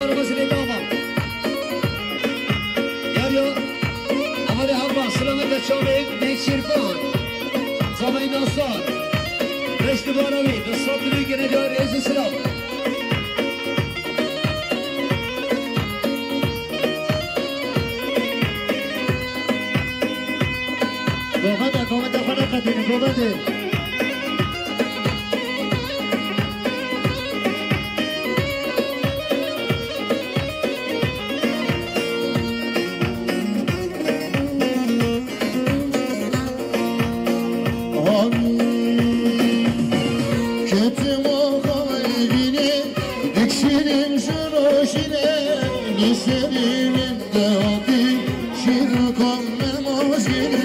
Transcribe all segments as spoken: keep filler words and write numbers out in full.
Arabasını tamam. Yarıyor. Amade hava, selamet çavê, Nêçîrvan. Zavayê Nasar. Reşt û barawî, bi sed lûkene diyar rêz û silav. Govende, govende xwe neqedînin, govende. Ketim o xayvine, dikşinim şu rojine, nişerim de hatî, şîr kamem ajine.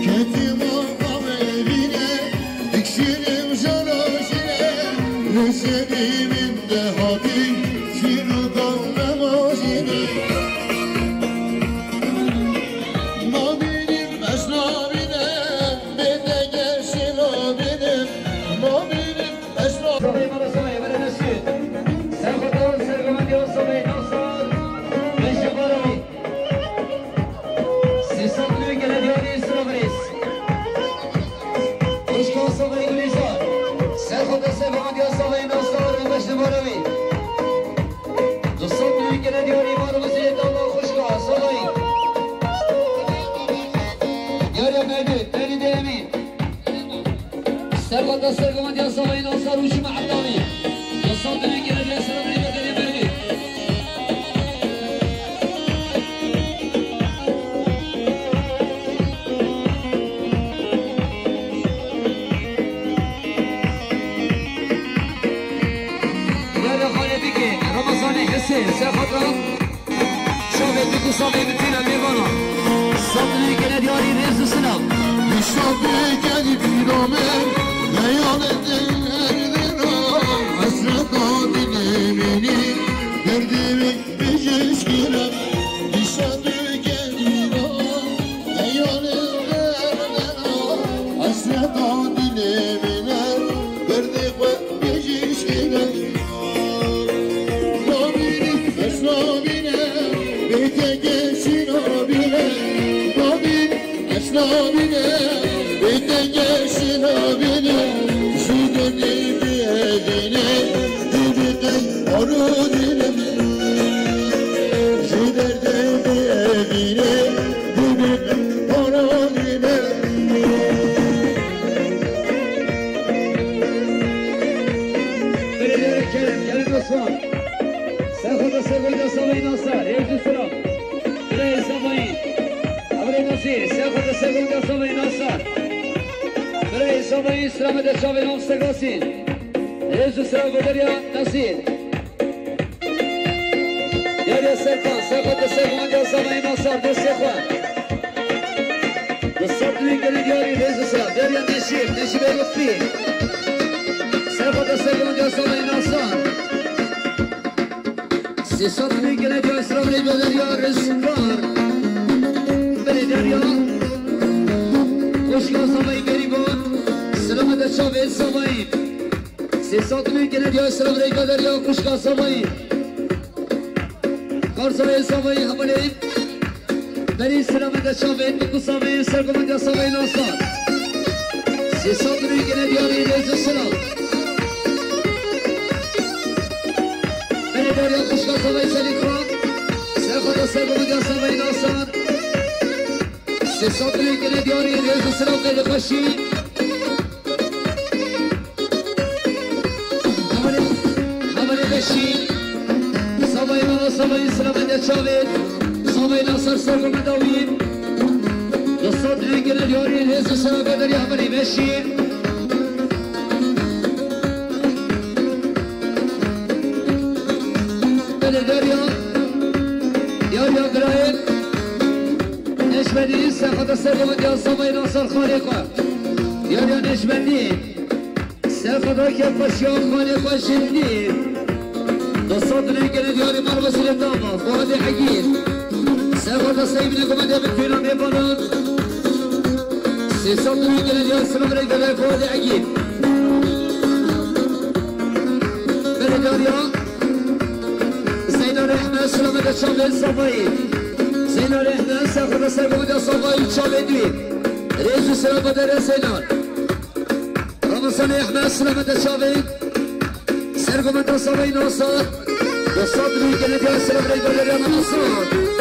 Ketim o xayvine, dikşinim şu rojine, nişerim de hatî, şîr kamem ajine. Nabînim ez nabînim, bêdenge şî nabînim, nabînim. Eşref. Sabay Mara Sabay, Emre Mesut. Serxota, Sergomendiya Sabay Nasar. Beşe Barawî. Sê sed lûkene diyarî Siravirêz. Xuşka Sabay Gulîzar. Serxota, Sergomendiya Sabay Nasar. Beşe Barawî. Du sed lûkene diyarî Marmuzê Dama Xuşka Sabay. Diyarê Mevlût, Mevlûdê Emîn. Serxota Sergomendiya Savayî Nasar û Cuma Ebdalî. Nasar dibê gere diya Serxota Sergomendiya Mevlî. Were xalê bike, Ramazanê Hesê, Serxota. Şavê tu ku savê bi tîna mêvana. Sed lûkene diyarî rêz û silav. Nişan bikeni bîra min, leyalê din erdina. Hesreta dilê minî, derdê min bijîşkine. Nişan bikeni bîra, leyalê din erdina. Hesreta dilê min, derdê xwe Bijîşkîne. Nabînî, ez nabîne, bêdenge şî nabîne. Nabînî, ez nabîne, bêdenge şî nabîne. Ji derdê bêdîne, dibî qey arûdîne. Ji derdê bêdîne, dibî qey arûdîne. Belediye Kerem, Kerem Osman. Serxota Sergoca Savayî Nasar, Rêz û Silav. Birayê Savayî. Abrê Nasîr, Serxota Sergoca Savayî Nasar. Birayê Savayî, Silamet Çavê Nam Segasî. Rêz û Silav Goderiya Nasîr. Deriya Serkan, Serkan de Serkan de Savayî Nasar, destê xwe. Bi sed lûkene diyarî rêz û silav. Deriya Neşîr, Neşîr Bey Lutfî. Serkan de Serkan de Savayî Nasar. Sê sed lûkene diyarî silav rê deriya Rizgar. Belê deriya. Xuşka Savayî Gerîban. Silamet Çavê Savayî. Sê sed lûkene diya silav rêka deriya xuşka Savayî. Karzayê Savayî hevalê. Berî silamete çavên, ku Savayî, sergomendiya Savayî Nasar. Sê sed lûkene diyarî rêz û silav. Berê deriya xuşka Savayî Selîm Xan. Serxota sergomendiya Savayî Nasar. Sê sed lûkene diyarî rêz û silav qeydê xweşî. Hevalê, hevalê Beşîr. Savayê mala, savayê silamete çavê. Savayê Nasar sergomeda wî. Du sed lûkene diyarî rêz û silav qeydê hevalê Beşîr. Belê deriya, diyariya girayê. Neşbendî, serxota sergomendiya Savayê Nasar xalê xwe. Diyariya Neşbendî. Serxota kêfxweşiya xalê xwe jindî. Du sed lûkene diyarî Marvesîlê Dama, Fuadê Egîd. Serxota Seybînê gomendê bi tîna mêvanan. Sê sed lûkene diyarî silav rêk dide Fuadê Egîd. Belê deriya. Zeyna Selamet çavê Savayî. Zeynal Ehmed, sexre ser gomda Savayî çavê dî. Rêz û selamet dere Zeynal. Ramazan Ehmed, selamet çavê. Ser gomda Savayî nasa. Dostat rû gelediya selam rey badere Ramazan.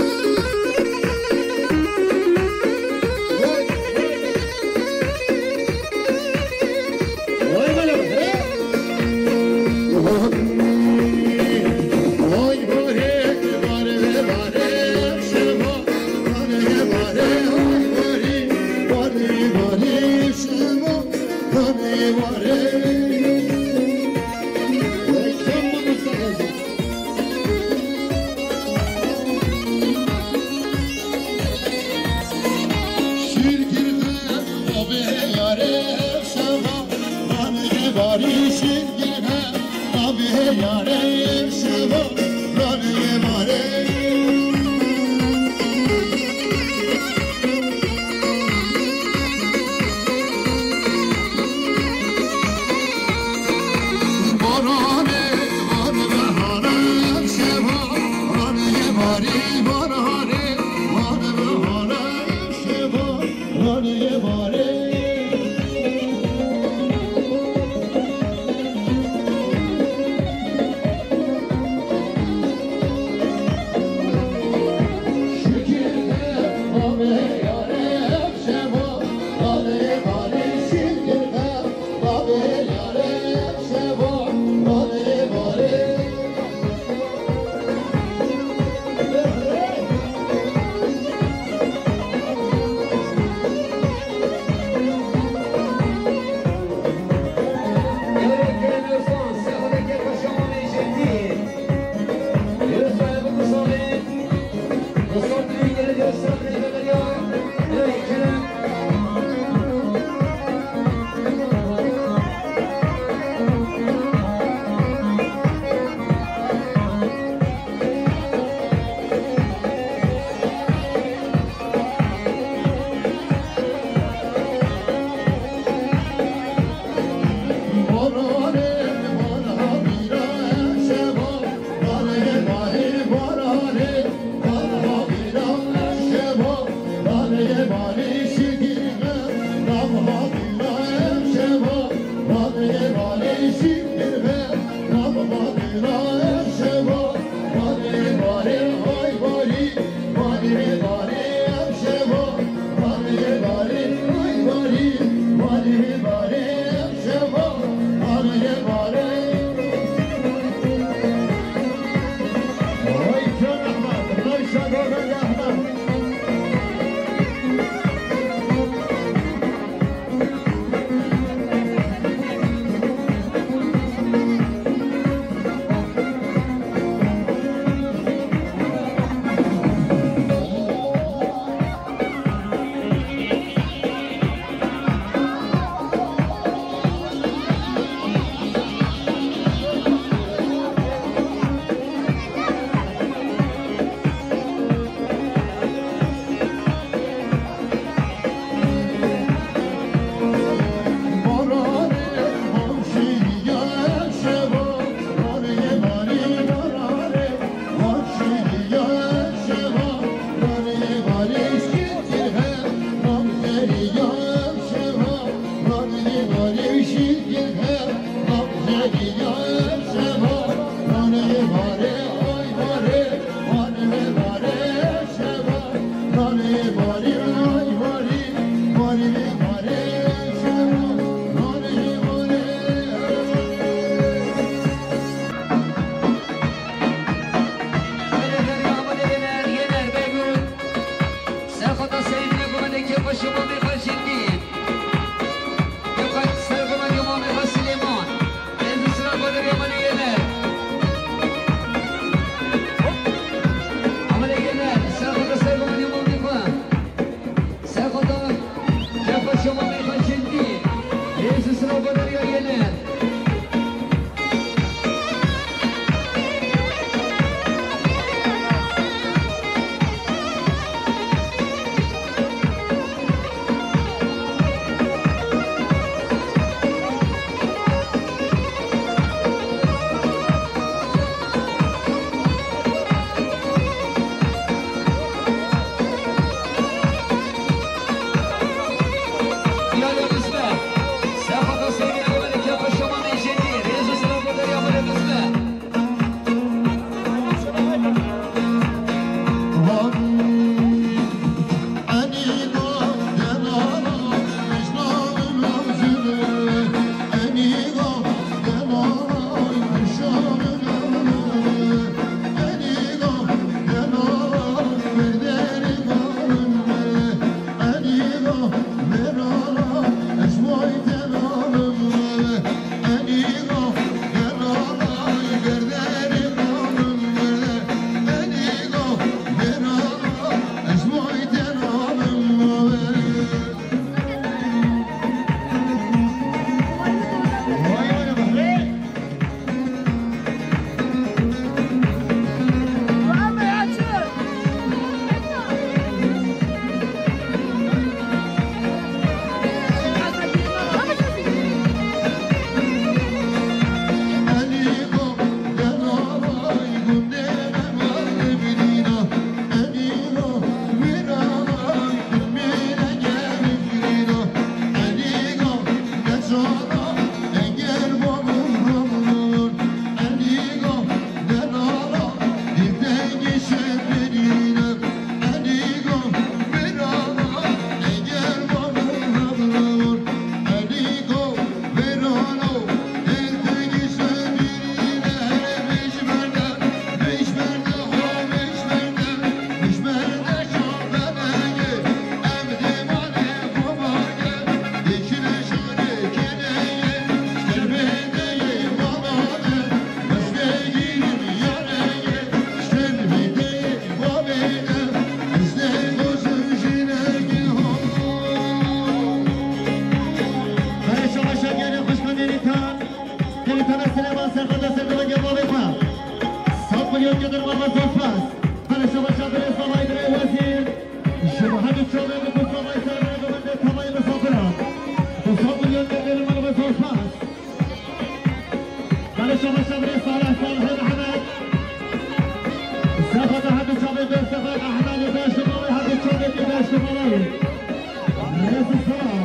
Merhaba Zospas. Belê şabaşa birê zavayî birê wezîr. Ji bo hemî çavê min ku zavayî ser rêvebendê tavayê misafiran. Du sed milyon gelê min ve Zospas. Belê şabaşa birê Salih Salihê Mehmet. Sefa da hemî çavê Mustafa Ehmedê beş numara, hemî çavê ki beş numara. Rêz û selam.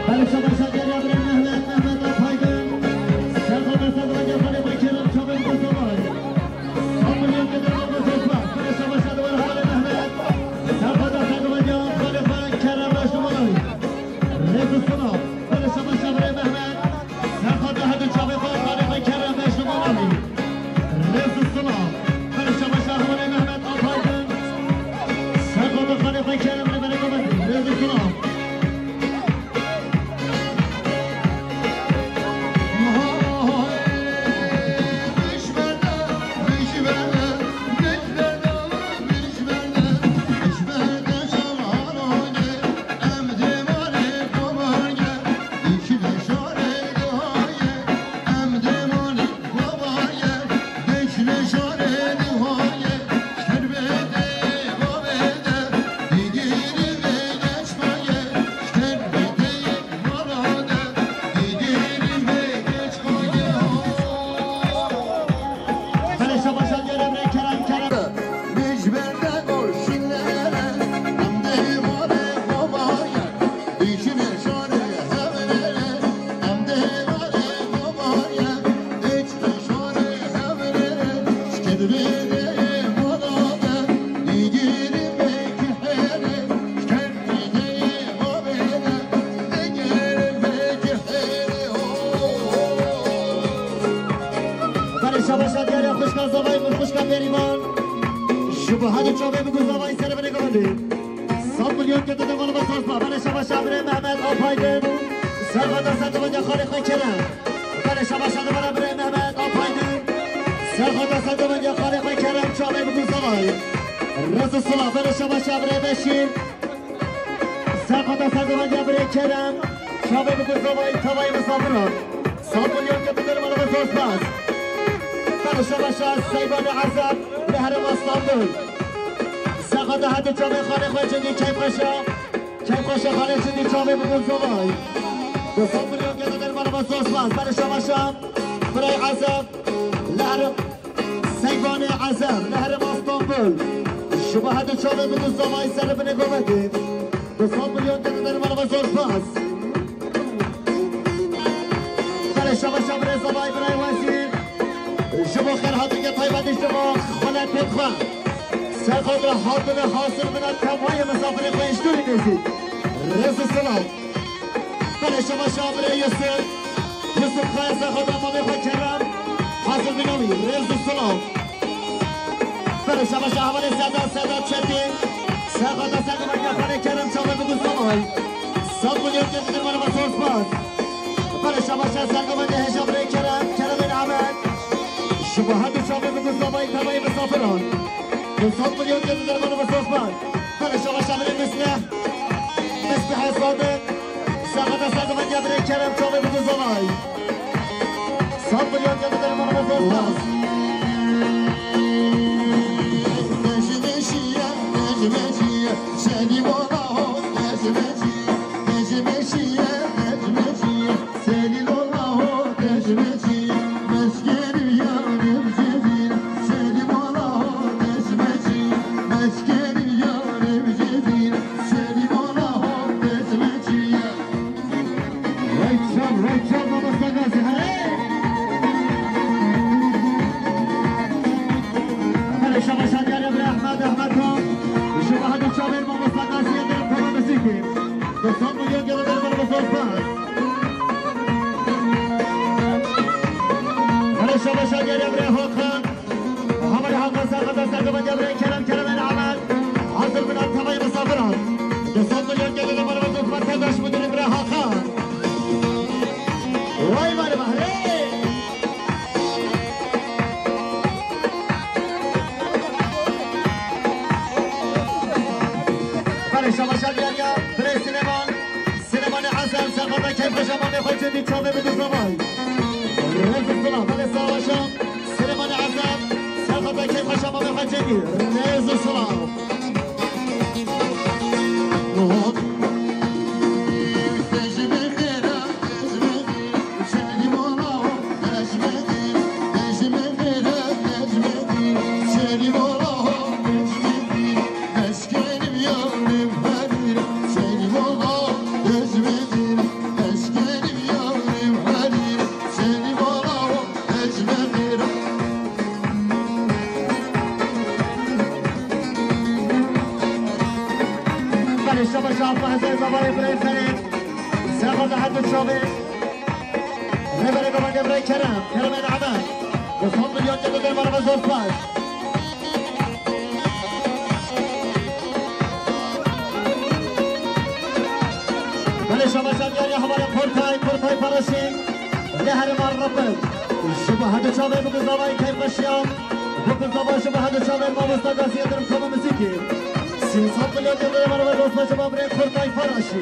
Belê şabaşa geriya birê Mehmet, Mehmet Ataydın. Serxwe serxwe geriya birê Kerem Çavên Kosovay. Berê şabaşa diyarê xwişka zavayê min, xwişka Berîvan. Ji bo hemî çavê min ku zavayî ser binê gavê. Sed milyon kete de mala Zospa. Berê şabaşa birê Mehmet Apaydın. Serxwe da ser divanca xalê xwe Kerem. Berê şabaşa dibara birê Mehmet Apaydın. Serxwe da ser divanca xalê xwe Kerem, çavê min ku zavayî. Rêz û silav. Berê şabaşa birê Beşîr. Serxwe da ser divanca birê Kerem. Çavê min ku zavayî tavayê misafiran. Sed milyon kete de mala Zospa. Berê şabaşa Seybanê Ezem li herêma Stenbul. Serxwe da hemî çavê xalê xwe Cengî Keyfxweşa. Keyfxweşa xalê Cengî çavê min ku zavayî. Du sed milyon kete de mala Zospa. Berê şabaşa birê Ezem li herê Seybanê Ezem li herêma Stenbul. Ji bo hemî çavê min ku zavayî ser binê gavê. Du sed milyon kete de mala Zospa. Berê şabaşa birê zavayî birê wezîr. Ji bo xêrhatinê taybetî ji bo xweletê xwe. Serxwe da hatine hazir bina tevayê misafirê xwe ji dûrî nêzîk. Rêz û silav. Belê şabaşa birê Yusuf. Yusuf Kaya serxwe da mamê xwe Kerem. Hazir bina wî. Rêz û silav. Belê şabaşa hevalê Sedat, Sedat Çetî. Serxwe da ser divanca xalê Kerem çavê min ku zavayî. Sed milyon kete de mala Zospa. Belê şabaşa ser divanca hêja birê Kerem, Keremê Emed. Ji bo hemî çavê min ku zavayî tevayê misafiran. Du sed milyon kete de mala Zospa. Belê şabaşa birê Misleh. Misleh Sadık. Serxwe da ser divanca birê Kerem çavê min ku zavayî. Sed milyon kete de mala Zospa. Rayçam, rayçam, mamosta Gazî, herê. Belê şabaşa diyarê birê Ehmed, Ehmed Tan. Ji bo hemî çavên mamosta Gazî yên derin pera muzîkê. Du sed milyon kete de mala Zospa. Belê şabaşa diyarê birê Hakan. Hevalê Hakan serxwe da ser divanca birê Kerem, Keremê Emed. Hazir bina tevayê misafiran. Du sed milyon kete de mala Zospa, Serdaş Müdürê birê Hakan. Way mala Behrê. Xweşa mamê xwe cedî çavê bidin zavay. Rêz û silav. Belê savaşa Silêmanê Ezeb. Serxweta keyf xweşa mamê xwe cedî. Rêz û silav. Belê şaba şaba hezar zavarê birayê Ferê. Serxweta her du çavê. Rêberê Gavangê birayê Kerem. Keremê Name. Bi sed milyon kete dermanê me zor spas. Belê şaba şaba diyar ya hevalê Kortay, Kortay Faraşî. Lê herêma Rebin. Ji bo her du çavê bikuzavayî keyfxweşiya. Bikuzava ji bo her du çavê mamosta Gazî Yildirim koma muzîkê. Sê sed milyon yıldır var ve dostlar, ji bo birê Kortay Faraşî.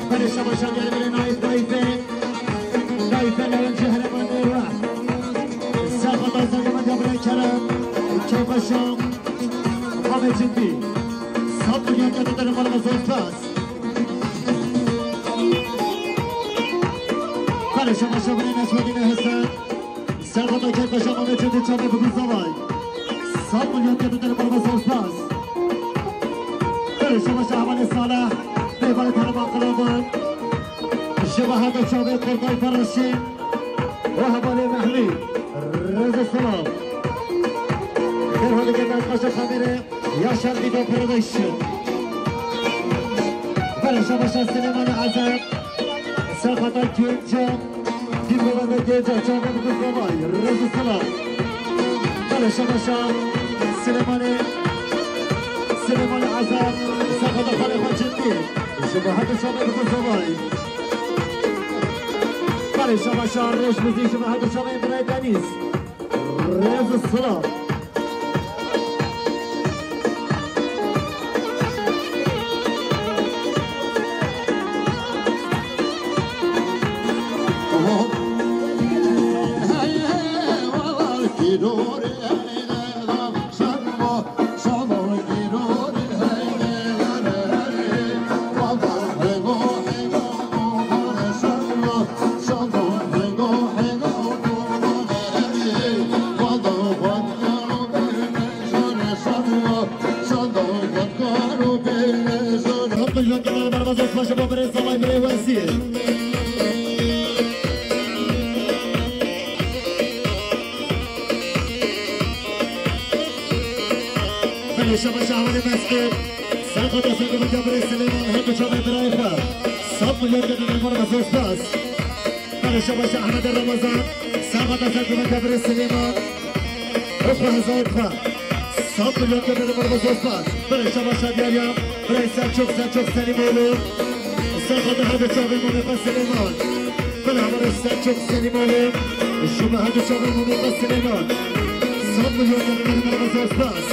Belê şaba şaba gelin Naif Dayfe. Dayfe Leyla Cehreman Nêra. Serxweta Zergama Gabriel Kerem. Keyfxweşa. Xavê cidî. Sed milyon kete derim bana zor spas. Belê şaba şaba Neşvedîne Hesen. Serxweta keyfxweşa mamê cidî çavê bikuzavay. Sed milyon kete derim bana zor spas. Belê şaba şaba hevalê Salih. Peyvalê Tarama Qalaban. Ji bo her du çavê Kortay Faraşî û hevalê Mehmî. Rêz û silav. Xêr hadike berxaşa kamêrê Yaşar Video Production. Belê şaba şaba Silêmanê Ezeb. Serxweta Gênca. Dîv govende Gênca. Çavê bikuzavay. Rêz û silav. Belê şaba şaba Silêmanê. Silêmanê Ezeb. Serxweta xalê xwe cidî. Ji bo her du çavê bikuzavay. Belê şaba şaba Roj Muzîk ji bo her du çavê birayê Denîz. Rêz û silav. Belê şaba şaba Mesut. Serxweta Serxweta Gabriel Silêman, her du çavê birayê xwe. Sed milyon kete derim bana zor spas. Belê şaba şaba Ehmed Ramazan. Serxweta Serxweta Gabriel Silêman. Xwe hezar xwe. Sed milyon kete derim bana zor spas. Belê şaba şaba diyar ya. Birayê Selçuk, Selçuk Selîmoğlu. Serxweta her du çavê mamê xwe Silêman. Belê hevalê Selçuk Selîmoğlu. Ji bo her du çavê mamê xwe Silêman. Sed milyon kete derim bana zor spas.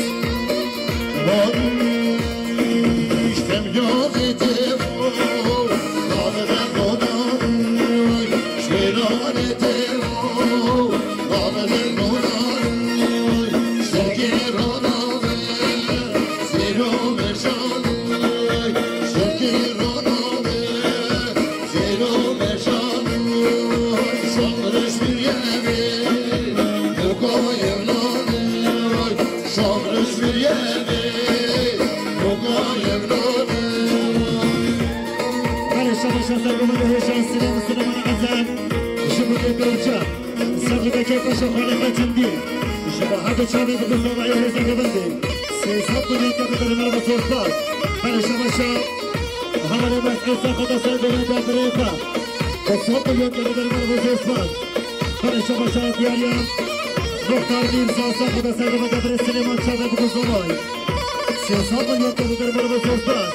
Belê şaba şaba sergomê hêşan Silêman, Silêman Ezeb. Ji bo Şaxalê xwe çimdî. Ji bo her du çavê bi guzavayê rêzeke vindê. Sê sed milyon tevî derê merva zor spas. Belê şabaşa. Hevalê Mes'ud Sexota ser gomê de birê xwe. Sê sed milyon tevî derê merva zor spas. Belê şabaşa diyariya. Muxtar Mîrza Sexota ser gomê de birê Silêman çavê bi guzavayê. Sê sed milyon tevî derê merva zor spas.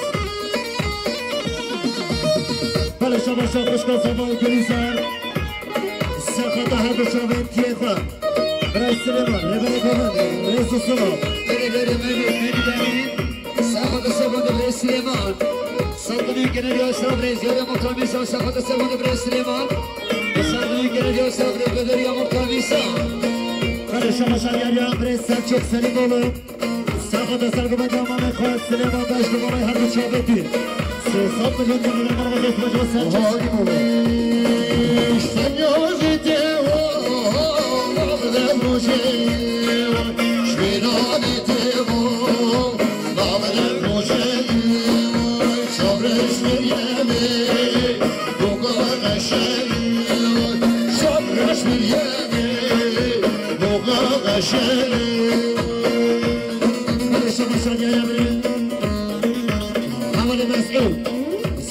Belê şabaşa xwişka Zavayê Gulîzer. Sexota her du çavên tiyê xwe. Birayê Silêman, rêberê Govan, rêz û silav. Berê, berê, berê, berê, berê. Sexota ser gomê de birê Silêman. Sed milyon gene diya ser birê Ziyad Amur Kamîsa, sexota ser gomê de birê Silêman. Sed milyon gene diya ser birê Bederiya Amur Kamîsa. Belê şabaşa diyariya birê Selçuk Selîmoğlu. Sexota ser gomê de mamê xwe Silêman Beşlî, mamê her du çavê tî. Sê sed milyon tevî derê merva zor spas ji bo Selçuk Selîmoğlu. Belê şabaşa diyariya birê. Hevalê Mes'ud.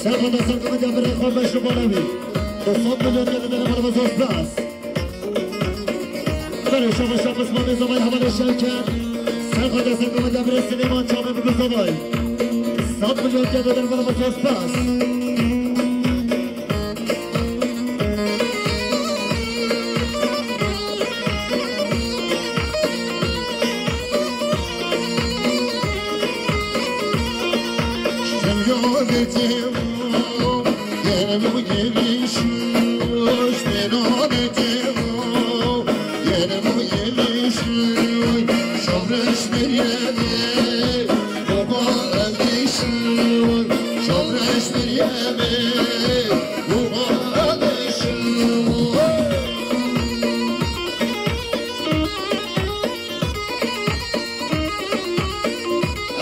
Sexota ser gomê de birê xwe Beşlî Balawî. Du sed milyon tevî derê merva zor spas. Belê şabaşa Osmanê Zavayê hevalê Şevket. Sexota ser gomê de birê Silêman çavê bi guzavayê. Sed milyon tevî derê merva zor spas.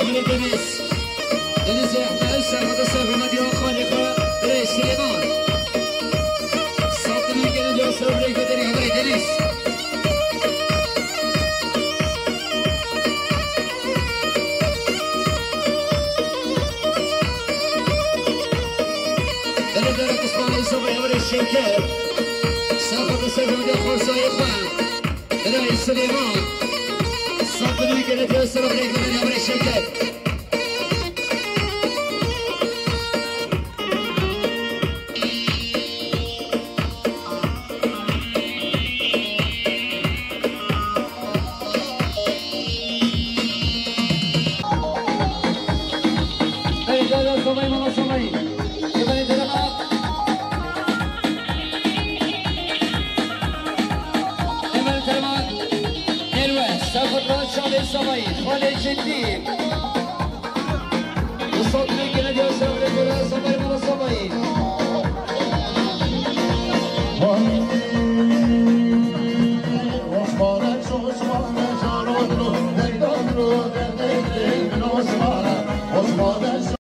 Emre Deniz. Deniz Ehmed, Serhat Serhat, Diya Khalifa, Birey Süleyman. Saptı bir kere diyor, Sabri Göderi, Emre Deniz. Dere dere Osman Yusuf, Emre Şevket. Serhat Serhat, Diya Khalifa. Birey Silêman. Saptı bir kere diyor, Sabri Göderi, Emre Şevket. Emel Ferman, Elwe, Sefirra Şalê Savayî, Xalê Cidî. Misafirê gele diya Sefirê Gele, Savayî, Mala Savayî.